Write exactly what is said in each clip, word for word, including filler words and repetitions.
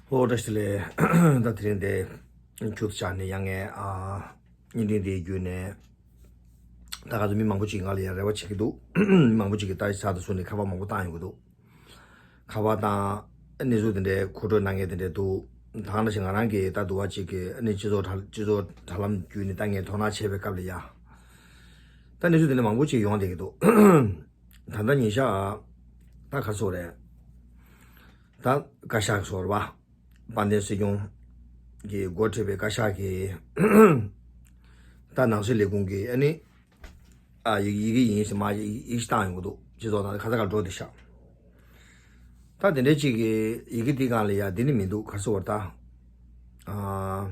ཨོ་བཀྲ་ཤིས་བདེ་ལེགས། ད་དེ་རིང་འདི་ཆུ་ཚོད་ཆགས་ནས་ཡང་ངས་ཨ་བརྙན་འཕྲིན་འདིའི་བརྒྱུད་ནས་ད་ག་ཚོད་མི་མང་པོ་ཅིག་ང་ལ་ཡང་རེ་བ་བྱེད་ཀྱི་འདུག་མི་མང་པོ་ཅིག་གིས་ད་ཆ་དུ་སོང་ནས་ཁ་པར་མང་པོ་བཏང་ཡོང་གི་འདུག་ཁ་པར་བཏང་གནས་ཚུལ་དེ་འདྲའི་མཁོ་སྤྲོད་གནང་མཁན་དེ་འདྲ་འདུག་ད་ག་ནང་བཞིན་ང་རང་གིས་ད་དུ་བ་ཅིག་གིས་ཨ་ནི་སྤྱི་ཚོགས་དྲ་སྤྱི་ཚོགས་དྲ་ལམ་བརྒྱུད་ནས་ད་ངས་དོ་སྣང་བྱས་པའི་སྐབས་ལ་ཡ་ད་གནས་ཚུལ་དེ་འདྲ་མང་པོ་ཅིག་ཡོང་བསྡད་ཀྱི་འདུག་ད་ལྟ་ཉིན་ཞག་ད་ག་ཚོད་རེད། ད་བཀའ་ཤག་སོགས་རེད་བ། དཔལ་ལྡན་སྲིད་སྐྱོང་གིས་འགོ་ཁྲིད་པའི་བཀའ་ཤག་གིས་ད་ནང་སྲིད་ལས་ཁུངས་ཀྱི་ཨ་ནི་ཨ་ཡི་ཡི་གེ་ཡིན་ཞེས་མ་ཡི་ཡིག་ཆ་བཏང་ཡོང་གི་འདུག་སྤྱི་ཚོགས་ནང་ཁ་ས་ཁར་འགྲོ་བསྡད་ཤག་ད་དེ་འདྲའི་ཅིག་གི་ཡི་གེ་འདི་སྒང་ལ་ཡ་འདི་ནི་མི་འདུག་ག་རེ་ཟེར་བ་ད། ཨ།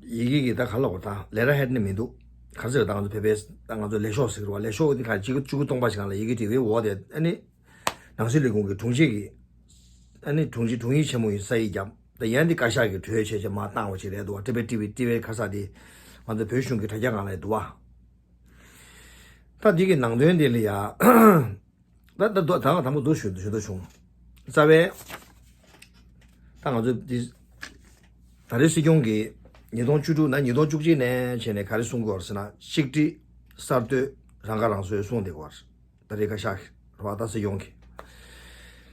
ཡི་གེ་གི་ད་ག་ལ་བ་ད་letterhead ནི་མི་འདུག་ག་རེ་ཟེར་ད་ང་ཚོ་བོད་པའི་ད་ང་ཚོ་ལས་ཤོག་ཟེར་གི་རེད་བ། ལས་ཤོག་འདི་ག་གཅིག་བཅུ་དགུ་སྟོང་པ་ཞིག་སྒང་ལ་ཡི་གེ་བྲིས་པའི་འོག་དེ་ཨ་ནི་ནང་སྲིད་ལས་ཁུངས་ཀྱི་དྲུང་ཆེ་གི་ཨ་ནི་དྲུང་ཆེ་དྲུང་ཡིག་ཆེན་མོ་ཡི་ས་ཡིག་བརྒྱབ། ད་ཡན་འདི་བཀའ་ཤག་གི་གྲོས་བྱས་བྱས་མར་བཏང་བ་ཞིག་རེད་འདུག་བ། ཊི་བེ་ཊི་བི་ཊི་བེ་ཁ་ས་དེ་ང་ཚོ་བོད་གཞུང་གི་དྲ་རྒྱ་སྒང་ལ་འདུག་བ། ད་འདི་གི་ནང་དོན་འདི་ལ་ཡ། ད་ད་ད་ད་དང་པོ་འདུག་ཞུ་ཞུ་འདུག་བྱུང་། རྩ་བའི་ད་ང་ཚོ་འདི་ད་རེས་སྲིད་སྐྱོང་གིས་ཉིས་སྟོང་བཅུ་དྲུག་ན་ཉིས་སྟོང་བཅུ་གཅིག་ནས་བྱས་ནས་ག་རེ་གསུང་གི་ཡོད་རེད་ཟེར་ན། གཅིག་སྒྲིལ་གསར་གཏོད་རང་ཁ་རང་གསོའི་གསུང་བསྡད་ཀྱི་ཡོད་རེད། ད་རེས་བཀའ་ཤག་རེད་བ། ད་སྲིད་སྐྱོང་གིས་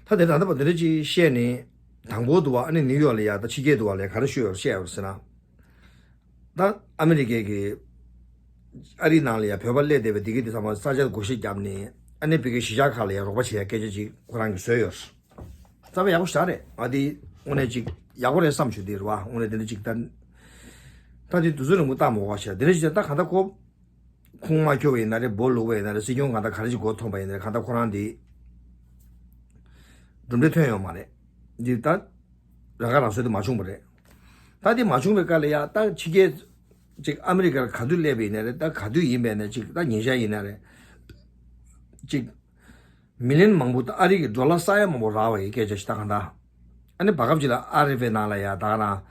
ད་དེ་ད་ལྟ་བར་དེ་འདྲ་ཅིག་བཤད་ནས་དང་པོ་འདུག་བ། ཨ་ནི་ནིའུ་ཡོག་ལ་ཡ་ད་ཕྱི་རྒྱལ་འདུག་བ་ལ་ཡ་ག་རེ་ཞུས་ཡོད་བཤད་ཡོད་ཟེར་ན། ད་ཨ་མི་རི་ཀའི་གི་ཨ་རིའི་ནང་ལ་ཡ་བོད་པ་སླེབས་བསྡད་པའི་འདི་གི་འདི་ཚང་མ་ས་ཆར་སྒོ་ཕྱེ་བརྒྱབ་ནས་ཨ་ནི་བོད་ཀྱི་གཞིས་ཆགས་ཁག་ལ་ཡ་རོགས་པ་བྱེད་ཡ་སྐད་ཆ་ཅིག་ཁོ་རང་གིས་བཟོས་ཡོད། རྩ་བ་ཡག་པོ་ཞེ་དྲག་རེད། ང་འདི་དངོས་གནས་ཅིག་ཡག་པོ་རེད་བསམ་བྱུང་འདི་རེད་བ། དངོས་གནས་འདི་འདྲ་ཅིག་ད་ད་འདི་དུས་ཚོད་རིང་པོ་བཏང་མ་དགོས་པ་བྱས་འདི་འདྲ་ཅིག་ད་གང་ལྟར་ཁོ་ཁུངས་མ་འཁྱོལ་བ་ཡིན་ན་རེད། སྦོ་ལུག་པ་ཡིན་ན་རེད། སྲིད་སྐྱོང་གང་ལྟར་ག་རེ་ཅིག་མགོ་འཐོམས་པ་ཡིན་ན་རེད། གང་ལྟར་ཁོ་རང་འདི་གྲུབ་འབྲས་ཐོན་ཡོད་མ་རེད། འདི་ད་རང་ཁ་རང་གསོ་དེ་མ་བྱུང་བ་རེད། ད་དེ་མ་བྱུང་བའི་སྐབས་ལ་ཡ་ད་ཕྱི་རྒྱལ་ཅིག་ཨ་མི་རི་ཀར་ག་དུས་སླེབས་པ་ཡིན་ན་རེད། ད་ག་དུས་ཡིན་པ་ཡིན་ན་ཅིག་ད་ཉིན་ཞག་ཡིན་ན་རེད། ཅིག་མི་ལན་མང་པོ་ད་ཨ་རི་གི་ཌོ་ལར་ས་ཡ་མང་པོ་རག་པ་ཡི་སྐད་ཆ་ཞིག་ད་གང་ལྟར་ཨ་ནི་བར་སྐབས་ཅིག་ལ་ཨ་རི་པའི་ནང་ལ་ཡ་ད་ག་རང་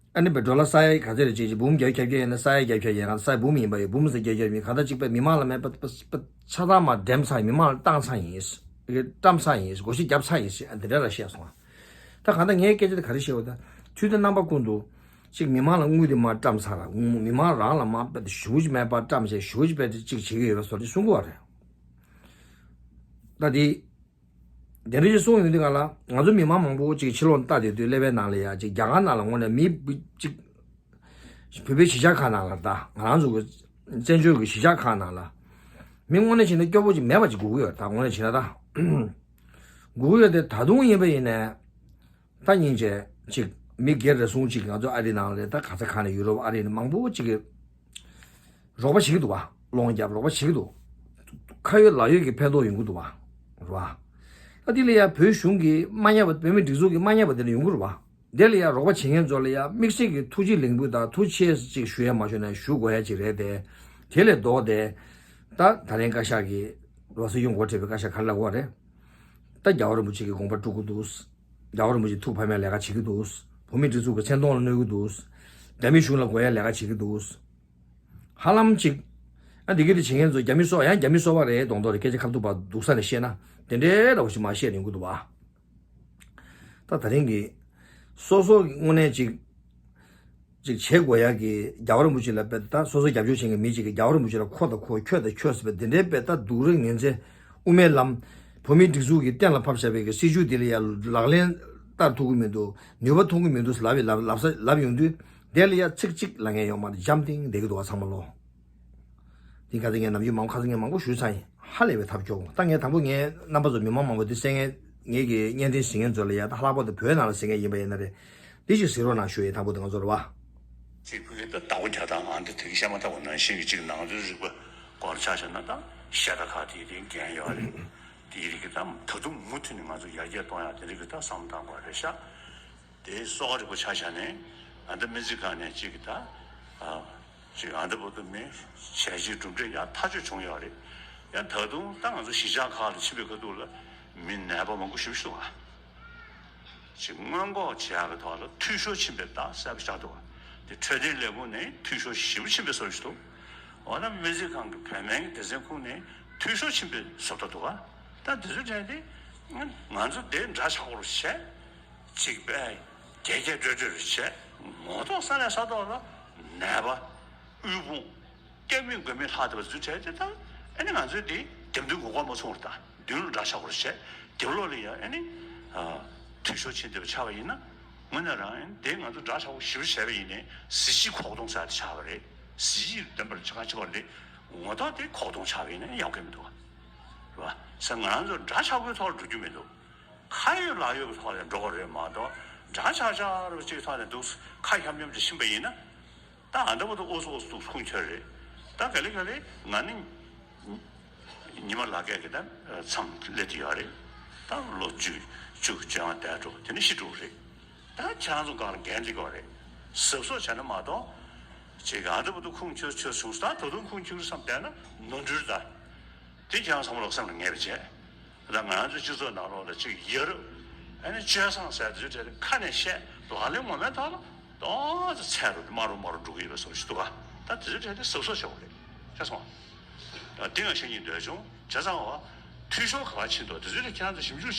ཨ་ནི་བའི་ཌོ་ལར་ས་ཡ་ག་ཚོད་རེད་ཅེས་ཅིག་འབུམ་བརྒྱད་ཅུ་གྱ་བརྒྱད་ཡིན་ན་ས་ཡ་བརྒྱད་ཅུ་གྱ་བརྒྱད་ཡིན་ན་ས་ཡ་འབུམ་ཡིན་པ་ཡོད། འབུམ་ས་བརྒྱད་ཅུ་ཡིན་གང་ལྟར་ཅིག་པའི་མི་མང་ལ་མེད་པ་པ་པ་ཆ་ཚང་མ་འགྲེམས་ཚར་ཡིན། ཆ་ཚང་མ་འགྲེམས་ཚར་ཡིན། བཀྲམ་ཚར་ཡིན། སྒོ་ཕྱི་བརྒྱབ་ཚར་ཡིན་ཟེར་ཨ་འདི་འདྲ་ར་བཤད་སོང་། ད་གང་ལྟར་ངའི་སྐད་ཆ་དེ་ག་རེ་བཤད་པ་ད་དུས་དང་རྣམ་པ་ཀུན་ཏུ་ཅིག་མི་མང་ལ་དངུལ་དེ་མར་བཀྲམ་ཚར་ར་མི་མང་རང་ལ་མར་ཞུ་གི་མེད་པར་བཀྲམ་བྱས་ཞུ་གི་པའི་ཅིག་བྱེད་ཀྱི་ཡོད་པ་བཟོ་འདྲ་གསུང་གི་བ་རེད། ད་དེ། དེ་འདྲ་ཞིག་གསུངས་ཡོང་དུས་ག་ལ་ང་ཚོ་མི་མང་མང་པོ་ཅིག་ཕྱི་ལོགས་ལྟ་བསྡད་དུས་ཀླད་པའི་ནང་ལ་ཡ་ཅིག་རྒྱ་གར་ནང་ལ་དངོས་གནས་མི་ཅིག་བོད་པའི་གཞིས་ཆགས་ཁག་ནང་ལ་ད་ང་རང་ཚོ་གི་བཙན་བྱོལ་གྱི་གཞིས་ཆགས་ཁག་ནང་ལ་མི་དངོས་གནས་བྱས་ན་སྐྱོ་པོ་ཅིག་མེད་པ་ཅིག་དགོས་ཀྱི་ཡོད་ད་དངོས་གནས་བྱས་ན་ད་དགོས་ཀྱི་ཡོད་དེ་ད་དུང་ཡིན་པ་ཡིན་ནས། ད་སྙིང་རྗེ་ཅིག་མི་སྒེར་རེ་ཟུང་ཅིག་ང་ཚོ་ཨ་རི་ནང་ལ་ད་ག་ས་ག་ནས་ཡུ་རོབ་ཨ་རི་ནས་མང་པོ་ཅིག་གིས་རོགས་པ་བྱེད་ཀྱི་འདུག་བ། སློང་རྒྱབ་རོགས་པ་བྱེད་ཀྱི་འདུག་ཁ་ཡོད་ལག་ཡོད་ཀྱི་ཕན་ཐོགས་ཡོང་གི་འདུག་བ། རེད་བ། ད་འདི་ལ་ཡ་བོད་གཞུང་གི་མ་ཉར་བ་བོད་མི་སྒྲིག་འཛུགས་ཀྱི་མ་ཉར་བ་དེ་ལ་ཡོང་གི་རེད་བ། དེ་ལ་ཡ་རོགས་པ་བྱེད་མཁན་ཚོ་ལ་ཡ་དམིགས་བསལ་གྱི་ཐུགས་རྗེ་ལེགས་འབུལ་དང་ཐུགས་རྗེ་ཆེ་ཅིག་ཞུ་ཡ་མ་ཞུ་ན་ཞུ་དགོས་ཡ་ཅིག་རེད་དེ། དེ་ལས་ལྡོག་སྟེ། ད་ད་རིང་བཀའ་ཤག་གིས་རོགས་སྲིད་སྐྱོང་འགོ་ཁྲིད་པའི་བཀའ་ཤག་ག་རེ་ལབ་དགོས་རེད། ད་རྒྱལ་བ་རིན་པོ་ཆེ་གི་དགོངས་པ་དཀྲུག་གི་འདུག་རྒྱལ་བ་རིན་པོ་ཆེ་ཐུགས་ཕམ་ཡ་ལས་ཀ་བྱེད་ཀྱི་འདུག་བོད་མིའི་སྒྲིག་འཛུགས་ཀྱི་མཚན་མཐོང་ལ་གནོད་ཀྱི་འདུག་རྒྱ་མི་གཞུང་ལ་རྒོལ་ཡ་ལས་ཀ་བྱེད་ཀྱི་འདུག་ཧ་ལམ་ཅིག་ཨ་འདི་གི་དེ་བྱེད་མཁན་ཚོ་རྒྱ་མི་སོ་ཡང་རྒྱ་མི་སོ་པ་རེད་མདོག་མདོག་རེད། སྐད་ཆ་ཁ་ཐུག་པ་འདུག་ས་ནས་བཤད་ན་དེ་འདྲའི་འདྲ་བོ་ཞིག་མ་བཤད་ཡོང་གི་འདུག་བ། ད་ད་རིང་གི་སོ་སོ་དངོས་གནས་ཅིག་ཅིག་བྱེད་དགོས་ཡག་གི་རྒྱལ་བ་རིན་པོ་ཆེ་ལ་དཔེ་ད་སོ་སོ་རྒྱབ་སྐྱོར་བྱེད་མཁན་མི་གཅིག་གིས་རྒྱལ་བ་རིན་པོ་ཆེ་ལ་ཁོ་དང་ཁོ་ཁྱོད་དང་ཁྱོད་ཟེར་བའི་འདི་འདྲའི་དཔེ་ད་སྡུག་རུས་ངན་ཚད་དབུ་མའི་ལམ་བོད་མིའི་སྒྲིག་འཛུགས་ཀྱིས་གཏན་ལ་ཕབ་བཞག་པའི་གི་སྲིད་བྱུས་འདི་ལ་ཡང་ལག་ལེན་བསྟར་ཐུབ་ཀྱི་མི་འདུག་ནུས་པ་ཐོན་གྱི་མི་འདུག་ལབ་ཡི་ལབ་ལབ་ས་ལབ་ཡོང་དུས་དེ་ལ་ཡང་ཚིག་གཅིག་ལབ་མཁན་ཡོད་མ་རེད། འཇམ་ཐིང་བསྡད་ཀྱི་འདུག་བ་ཚང་མ་ལོ། དེ་ཁ་སང་ངས་ནམ་རྒྱུན་མང་ཁ་སང་ངས་མང་པོ་ཞུས་ཚར་ཡིན། ཧ་ལས་པའི་ཐབས་སྐྱོ་པོ། ད་ངས་དང་པོ་ངས་རྣམ་པ་ཚོ་མི་མང་མང་པོ་འདི་གསན་མཁན་ངེད་ཀྱི་བརྙན་འཕྲིན་གཟིགས་མཁན་ཚོ་ལ་ཡ་ད་ལྷག་པར་དུ་བོད་ནང་ལ་གཟིགས་མཁན་ཡིན་པ་ཡིན་ན་རེད། འདི་ཞིག་གཟིགས་རོགས་གནང་ཞུ་ཡིན། དང་པོ་དེ་ང་ཚོ་རེད་བ། གཅིག་པུ་གི་ད་ཟླ་བ་བརྒྱ་དང་ཨ་འདི་དེ་གི་བཤད་མ་ཐག་པ་ནང་བཞིན་གྱི་གཅིག་ནང་ཚོའི་རིག་པ་སྐོར་ཆ་བཞག་ན་ད་ཤ་ད་ཁ་དེ་དེ་འགན་ཡོད་རེད། དེའི་རིགས་ཀྱི་ད་ད་དུང་མུ་མཐུད་ནས་ང་ཚོ་ཡར་རྒྱས་གཏོང་ཡག་དེ་རིགས་ཀྱི་ད་བསམ་བཏང་དགོས་རེད་ཤག་དེ་གསོ་བ་རིག་པ་ཆ་བཞག་ནས་ཨ་འདི་སྨན་རྩིས་ཁང་ནས་གཅིག་གི་ད་ཨ། ཅིག་ཨ་འདི་བར་དུ་མི་བྱས་རྗེས་གྲུབ་འབྲས་ཡང་ཐག་ཆོད་བྱུང་ཡོད་རེད། ཡང་ད་དུང་ད་ང་ཚོ་གཞིས་ཆགས་ཁག་ལ་ཕྱིན་པའི་ཁ་ཐུག་ལ་མི་ནད་པ་མང་པོ་ཞེ་པོ་ཞིག་འདུག་ག་ཅིག་སྔོན་འགོག་བྱེད་ཡག་གི་ཐོག་ལ་འཐུས་ཤོར་ཕྱིན་པའི་རྟགས་གསལ་པོ་ཆགས་འདུག་ག་དེ་འཕྲོད་བསྟེན་ལས་ཁུངས་ནས་འཐུས་ཤོར་ཞེ་པོ་ཕྱིན་པའི་བཟོ་ཞིག་འདུག་འོ་ན་སྨན་རྩིས་ཁང་གི་བོད་སྨན་གྱི་སྡེ་ཚན་ཁུངས་ནས་འཐུས་ཤོར་ཕྱིན་པའི་བཟོ་ལྟ་འདུག་ག་ད་དེ་ཚོའི་གྲས་དེ་ང་ཚོ་དེ་འདྲ་ཆགས་པ་རུ་བྱས། ཅིག་པས་རྒྱས་རྒྱས་སྤྲོས་སྤྲོས་བྱས། ངོ་ཐོག་ས་ནས་ས་ཐོག་ལ་ནད་པ། དབུལ་ཕོངས། སྐྱབས་མེད་མགོན་མེད་ལྷག་བསྡད་པ་ཚོའི་གྲས་དེ་དག་ཨ་ནི་ང་ཚོས་དེ་རྒྱབ་མདུན་མགོ་སྐོར་མ་སོང་བར་དང་མདུན་ལ་འདྲ་ཆགས་པོར་བྱས། རྒྱབ་ལོགས་ལ་ཡང་ཨ་ནི་འཐུས་ཤོར་ཕྱིན་བསྡད་པ་ཆགས་པ་ཡིན་ན། དངོས་གནས་རང་ཨ་ནི་དེ་ང་ཚོ་འདྲ་ཆགས་པོ་ཞིབ་བྱས་པ་ཡིན་ནའི་གཟི་བརྗིད་ཁོག་སྟོང་ཟེར་དེ་ཆགས་པ་རེད། གཟི་བརྗིད་ལྡན་པར་ཆ་ག་ཆེ་བ་རེད། ངོ་ཐོག་དེ་ཁོག་སྟོང་ཆགས་པ་ཡིན་ན་ཡག་གི་མི་འདུག་བ། རེད་བ། ས་ང་རང་ཚོ་འདྲ་ཆགས་པོའི་ཐོག་ལ་འགྲོ་རྒྱུ་མི་འདུག་ཁ་ཡོད་ལག་ཡོད་ཀྱི་ཐོག་ལ་འགྲོ་དགོས་རེད་མ་གཏོགས། འདྲ་ཆགས་ཆགས་རུ་གཅིག་ཐོག་ནས་འདུག་ཁ་ཤམ་ཤམ་ཅིག་ཕྱིན་པ་ཡིན་ན། ད་ཨ་འདྲ་པོ་དུ་ཨོ་སོ་ཨོ་སོ་འདུག་ཁུངས་འཁྱོལ་རེད། ད་ག་ལེ་ག་ལེ་ང་ནི་ཉི་མ་ལ་སྐད་ཀྱི་ད་མཚམས་སླེབས་དུ་ཡོད་རེད། ད་ལོ་བཅུ་བཅུ་བཅོ་ལྔ་དེ་འགྲོ་དེ་ནི་ཤི་འགྲོ་རེད། ད་ཁྱེད་རང་ཚོ་སྒང་ལ་འགན་འདི་དགོས་རེད། གཟབ་གཟབ་བྱས་ན་མ་གཏོགས། ཅིག་ཨ་འདྲ་པོ་དུ་ཁུངས་འཁྱོལ་འཁྱོལ་བྱུང་ད་ད་དུང་ཁུངས་འཁྱོལ་བསམ་བསྡད་ན་ནོར་འཁྲུལ་ད། དེ་ཁྱེད་རང་ཚང་མ་ལོག་སེམས་ལ་ངེས་པ་བྱས། ད་ང་རང་ཚོའི་སྤྱི་ཚོགས་ནང་ལོགས་ལ་ཅིག་ཡ་རབས། ཨ་ནི་སྤྱོད་བཟང་ཟེར་དེ་ཚོའི་གྲས་དེ་ཁ་ནས་བཤད་ལག་ལེན་ངོ་མའི་ཐོག་ལ་ཏོག་ཙམ་ཚད་རུ་དམའ་རུ་དམའ་རུ་འགྲོ་གི་ཡོད་པའི་བཟོ་ཞིག་འདུག་ག་ད་དེ་ཚོའི་གྲས་དེ་གཟབ་གཟབ་བྱེད་དགོས་རེད། ཤེས་སོང་ཨ། དེ་ཡང་བཤད་སྙིང་འདོད་བྱུང་བྱས་ཙང་བ། འཐུས་ཤོར་ག་པར་ཕྱིན་འདུག་དེ་ཚོའི་གྲས་ཁྱེད་རང་ཚོ་ཞིབ་འཇུག་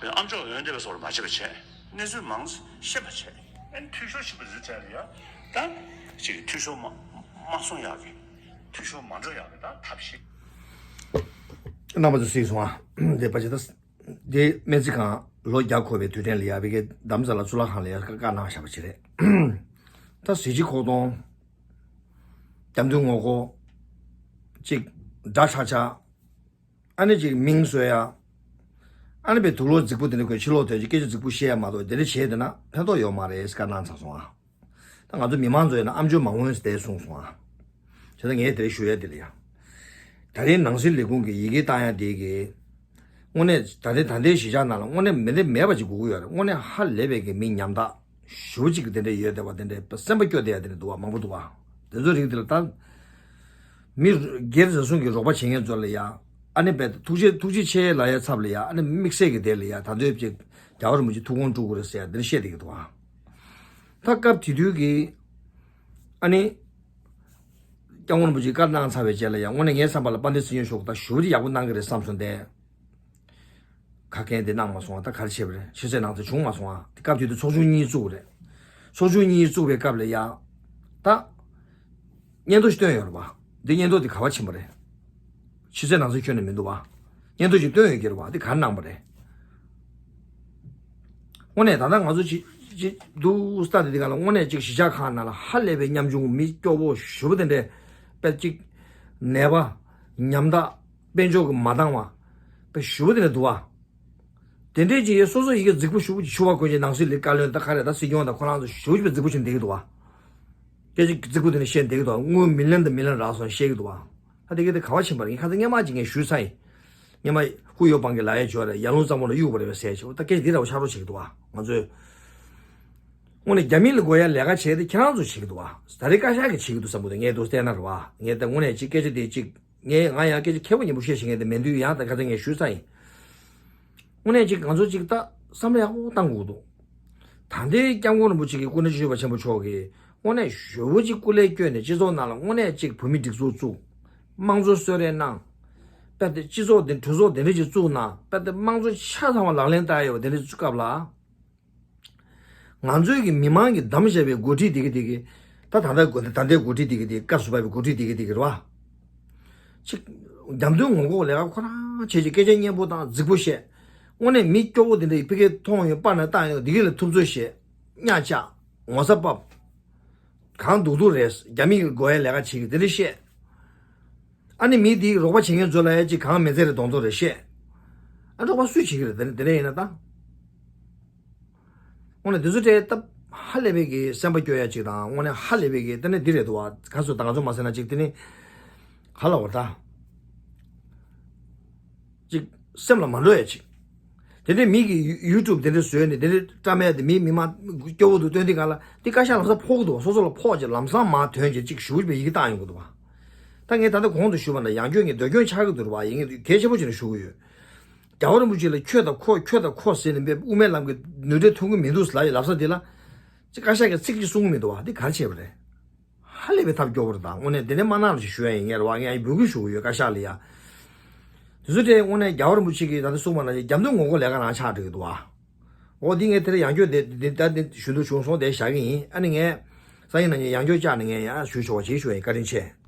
བྱས། ཨ་མཆོག་འོན་ཏེ་བའི་བཟོ་འདྲ་མ་བྱེད་པ་བྱས། གནས་ཚུལ་མང་ཤེས་པ་བྱས། ཨ་ནི་འཐུས་ཤོར་ཕྱིན་པ་དེ་ཚོའི་གྲས་ལ་ཡང་ད་ཅིག་འཐུས་ཤོར་མ་མ་སོང་ཡག་གི་འཐུས་ཤོར་མ་འགྲོ་ཡག་གི་ད་ཐབས་ཤེས། རྣམ་པ་ཚོ་གཟིགས་སོང་ཨ། འདི་ཕལ་ཆེར་ད་འདི་སྨན་རྩིས་ཁང་ལོ་བརྒྱ་འཁོར་བའི་དུས་དྲན་ལ་ཡ་བི་གའི་རྡ་རམ་ས་ལ་གཙུག་ལག་ཁང་ལ་ཡ་བཀའ་གནང་བཞག་པ་ཅིག་རེད། ད་གཟི་བརྗིད་ཁོག་སྟོང་། རྒྱབ་མདུན་ངོ་ལྐོག་ཅིག་འདྲ་ཆགས་ཆགས། ཨ་ནི་ཅིག་མིང་བཟོ་ཡ། ཨ་ནི་པའི་དུག་ལོག་རྫིག་པོ་དེ་འདྲ་དགོས་ཕྱི་ལོག་དོན་གྱི་སྐད་ཆ་རྫིག་པོ་བཤད་ཡ་མ་གཏོགས་དེ་འདྲ་བྱས་བསྡད་ན་ཕན་ཐོགས་ཡོད་མ་རེད་ཟེར་བཀའ་གནང་ཚར་སོང་ཨ། ད་ང་ཚོ་མི་མང་ཚོ་ཡིན་ན་ཨ་མཆོག་མ་འོངས་ཟེར་གསུངས་སོང་ཨ། བྱས་ཙང་ངས་དེ་རིང་ཞུ་ཡ་དེ་ལ་ཡ། ད་རེས་ནང་སྲིད་ལས་ཁུངས་ཀྱི་ཡི་གེ་བཏང་ཡ་དེ་གི། དངོས་གནས་ད་ལྟའི་ད་ལྟའི་གཞིས་ཆགས་ནང་ལ་དངོས་གནས་མི་འདྲ་མེད་པ་ཅིག་དགོས་ཀྱི་ཡོད་རེད། དངོས་གནས་ཧ་ལས་པའི་གི་མི་ཉམ་ཐག་ཞེ་པོ་ཅིག་གི་དེ་འདྲ་ཡོད་བསྡད་པ་དེ་འདྲ་སེམས་པ་སྐྱོ་བསྡད་ཡ་དེ་འདྲ་འདུག་བ། མང་པོ་འདུག་བ། དེ་ཚོ་རིགས་དེ་ལ་ད། མི་སྒེར་བཟའ་ཟུང་གི་རོགས་པ་བྱེད་མཁན་ཚོ་ལ་ཡ། ཨ་ནི་རྦད་ཐུགས་རྗེ་ཐུགས་རྗེ་ཆེ་ལབ་ཡ་ཚབ་ལ་ཡ། ཨ་ནི་དམིགས་བསལ་གྱི་དེ་ལ་ཡ་ད་འདོད་ཅིག་རྒྱལ་བ་རིན་པོ་ཆེ་ཐུགས་དགོངས་སྤྲོ་དགོས་རེད་ཟེར་ཡ་འདི་འདྲ་བཤད་བསྡད་ཀྱི་འདུག་ཨ། ད་སྐབས་དེ་དུས་ཀྱི་ཨ་ནི་སྐྱབས་མགོན་རིན་པོ་ཆེས་བཀའ་གནང་ཚར་བའི་རྗེས་ལ་ཡ་དངོས་གནས་ངའི་བསམ་པ་ལ་དཔལ་ལྡན་སྲིད་སྐྱོང་མཆོག་གིས་ད་ཞེ་པོ་ཅིག་ཡག་པོ་གནང་གི་རེད་བསམ་སོང་སྟེ། ཁ་སྐད་འདི་གནང་མ་སོང་བ། ད་ག་རེ་བྱས་པ་རེད། ཕྱི་གསལ་ནང་གསལ་བྱུང་མ་སོང་བ། དེ་སྐབས་དེ་དུས་ཚོགས་ཆུང་གཉིས་བཙུགས་པ་རེད། ཚོགས་ཆུང་གཉིས་བཙུགས་པའི་སྐབས་ལ་ཡ། ད། སྙན་ཐོ་ཞིག་བཏོན་ཡོད་རེད་པ། འདི་སྙན་ཐོ་འདི་ག་པར་ཕྱིན་པ་རེད། ཕྱི་གསལ་ནང་གསལ་ཁྱོན་ནས་མི་འདུག་པ། སྙན་ཐོ་ཞིག་བཏོན་ཡོད་ཀྱི་རེད་པ། འདི་ག་རེ་གནང་པ་རེད། དངོས་གནས་ད་ལྟ་ང་ཚོ་ཅིག་ཅིག་འདུག་ས་དེ་འདི་ག་ལ་དངོས་གནས་ཅིག་གཞིས་ཆགས་ཁག་ནང་ལ་ཧ་ལས་པའི་ཉམ་ཆུང་མི་སྐྱོ་བོ་ཞེ་པོ་དེ་འདྲས་དཔེ་ཅིག་ནད་པ་ཉམ་ཐག་དཔལ་འབྱོར་གྱི་མ་འདང་བ་དཔེ་ཞེ་པོ་དེ་འདྲས་འདུག་པ། དེ་འདྲས་ཅིག་ཡོད། སོ་སོ་ཡི་གེ་རྫིག་པོ་ཞེ་པོ་ཅིག་ཕྱུ་པ་གོན་ཅིག་ནང་སྲིད་ལས་བཀའ་བློན་ད་ག་རེ་ད་སྲིད་སྐྱོང་དང་ཁོ་རང་ཚོ་ཞེ་པོ་ཅིག་དཔེ་རྫིག་པོ་ཅིག་འདེགས་ཀྱི་འདུག་པ། སྐད་ཆ་རྫིག་པོ་དེ་འདྲ་བཤད་འདེགས་ཀྱི་འདུག་དངུལ་མི་ལན་དང་མི་ལན་རག་སོང་བཤད་ཀྱི་འདུག་པ། ད་དེ་ག་དེ་ག་པར་ཕྱིན་པ་རེད། ངས་ཁ་སང་སྔན་མ་ཅིག་ངས་ཞུས་ཚར་ཡིན། སྔན་མ་ཧུ་ཡོ་པང་གི་ལ་ཡའི་ཇོ་རེད། ཡར་ཀླུང་གཙང་པོ་ལ་གཡུགས་པ་རེད་པས་ཟེར་བྱས། ད་སྐད་ཆ་འདི་འདྲ་བོ་ཆགས་རོགས་བྱེད་ཀྱི་འདུག་པ། ང་ཚོས་དངོས་གནས་རྒྱ་མི་ལ་དགོས་ཡ་ལས་ཀ་བྱས་ཏེ་ཁྱེད་རང་ཚོ་བྱེད་ཀྱི་འདུག་པ། ད་རེས་བཀའ་ཤག་གིས་བྱེད་ཀྱི་འདུག་བསམ་གྱི་འདུག་ངས་འདུག་བལྟས་ན་རེད་པ། ངས་ད་དངོས་གནས་ཅིག་སྐད་ཆ་དེ་ཅིག་ངས་ང་ཡང་སྐད་ཆ་ཁེ་པོ་ཉན་པོ་བཤད་ཤེས་མཁན་དེ་མེད་དུས་ཡང་ད་ཁ་སང་ངས་ཞུས་ཚར་ཡིན། དངོས་གནས་ཅིག་ང་ཚོ་ཅིག་ད་བསམ་བློ་ཡག་པོ་བཏང་དགོས་འདུག་ད་ལྟའི་སྐྱབས་མགོན་རིན་པོ་ཆེ་གི་སྐུ་ན་ཆོས་པ་ཆེན་པོ་མཆོག་གིས་དངོས་གནས་ཞེ་པོ་ཅིག་སྐུ་ལས་བསྐྱོན་ནས་སྤྱི་ཚོགས་ནང་ལ་དངོས་གནས་ཅིག་བོད་མི་སྒྲིག་འཛུགས་བཙུགས། དམངས་གཙོ་གསོལ་རས་གནང་། དཔེ་དེ་སྤྱི་ཚོགས་དེ་གྲོས་ཚོགས་དེ་འདྲ་ཅིག་བཙུགས་ན་དཔེ་དེ་དམངས་གཙོ་ཆ་ཚང་བ་ལག་ལེན་བསྟར་ཡོད་པ་དེ་འདྲ་ཅིག་སྐབས་ལ། ང་ཚོའི་གི་མི་མང་གིས་བདམས་བཞག་པའི་འགོ་ཁྲིད་དེ་གི་དེ་གི། ད་ད་ལྟ་འགོ་ད་ལྟའི་འགོ་ཁྲིད་དེ་གི་དེ་སྐབས་སུ་བབས་པའི་འགོ་ཁྲིད་དེ་གི་དེ་གི་རེད་པ། ཅིག་རྒྱབ་མདུན་ངོ་ལྐོག་ལས་ཀ་ཁོ་རང་བྱས་ཅིག་སྐད་ཆ་སྙན་པོ་དང་རྫིག་པོ་བཤད། དངོས་གནས་མི་སྐྱོ་བོ་དེ་འདྲ་ཡི་ཕ་གིར་མཐོང་ཡོང་པ་ན་བཏང་ཡོང་དེ་གི་ལ་ཐུབ་ཚོད་བཤད། གཉའ་བཅག་ངོ་ཚ་ཕབ། གང་སྡུག་སྡུག་རེད། རྒྱ་མི་གི་དགོས་ཡ་ལས་ཀ་བྱེད་གི་དེ་འདྲ་བཤད། ཨ་ནི་མི་དེའི་རོགས་པ་བྱེད་མཁན་ཚོ་ལ་ཡ་ཅིག་གང་མི་ཚེ་རེ་གདོང་ཐོག་རེ་བཤད། ཨ་རོགས་པ་སུས་བྱེད་གི་རེད་དེ་འདྲ་དེ་འདྲ་ཡིན་ན་ད། དངོས་གནས་དེ་ཚོ་འདྲའི་སྟབས་ཧ་ལས་པའི་གི་སེམས་པ་སྐྱོ་ཡ་ཅིག་དང་དངོས་གནས་ཧ་ལས་པའི་གི་དེ་ནས་འདི་རེད་འདུག་བ། ག་ཚོད་ད་ང་ཚོ་མ་ཟེར་ན་ཅིག་དེ་ནི་ག་ལ་བར་ད་ཅིག་སེམས་ལ་མ་འགྲོ་ཡ་ཅིག་དེ་འདྲའི་མི་གི་ཡུ་ཡུ་ཊུབ་དེ་འདྲ་བཟོས་ནས་དེ་འདྲའི་བཀྲམ་ཡ་དེ་མི་མི་མང་སྐྱོ་བོ་འདུག་སྟོན་དུས་ག་ལ་དེ་བཀའ་ཤག་ལམ་སང་ཕོག་གི་འདུག་བ། སོ་སོ་ལ་ཕོག་ཅིག་ལམ་སང་མར་ཐོན་ཅིག་ཅིག་ཞུ་བའི་ཡི་གེ་བཏང་ཡོང་གི་འདུག་བ། ད་ངས་ད་ལྟ་གོང་དུ་ཞུས་པ་འདྲ་ཡང་སྐྱོན་གྱི་འདོད་སྐྱོན་ཆགས་ཀྱི་འདུག་བ། ཡིན་གྱི་གལ་ཆེན་པོ་བྱས་ནས་ཞུ་གི་ཡོད། རྒྱལ་བ་རིན་པོ་ཆེ་ལ་ཁྱོད་དང་ཁོ་ཁྱོད་དང་ཁོ་ཟེར་ནས་འབད་དབུ་མའི་ལམ་གྱི་ནུས་འབྲས་ཐོན་གྱི་མི་འདུག་ལབ་ཡི་ལབ་ས་དེ་ལ། ཅིག་བཀའ་ཤག་གིས་ཚིག་ཅིག་གསུང་གི་མི་འདུག་བ། འདི་ག་རེ་བྱས་པ་རེད། ཧ་ལས་པའི་ཐབས་སྐྱོ་བོ་རེད་ད། དངོས་གནས་དེ་འདྲ་མ་གནང་རོགས་ཞེས་ཞུ་ཡ་ཡིན། ངས་རེད་བ། ངས་ཡང་འབོད་སྐུལ་ཞུ་གི་ཡོད་བཀའ་ཤག་ལ་ཡ། དེ་ཚོ་དེ་དངོས་གནས་རྒྱལ་བ་རིན་པོ་ཆེ་གིས་ད་ལྟ་གསུངས་པ་ནང་བཞིན་རྒྱབ་མདུན་ངོ་ལྐོག་ལས་ཀ་རང་ཆགས་འགྲོ་གི་འདུག་བ། འོ་འདི་ངས་དེར་ཡང་བསྐྱར་འདི་འདི་ད་འདི་ཞུ་འདོད་བྱུང་སོང་། དེ་བཞག་གི་ཡིན། ཨ་ནི་ངས་སང་ཉིན་ནང་ཉིན་ཡང་བསྐྱར་བཅར་ནས་ངས་ཡང་ཞུ་ཆོག་པ་བྱེད་ཞུ་ཡ་ཡིན། བཀའ་དྲིན་ཆེ།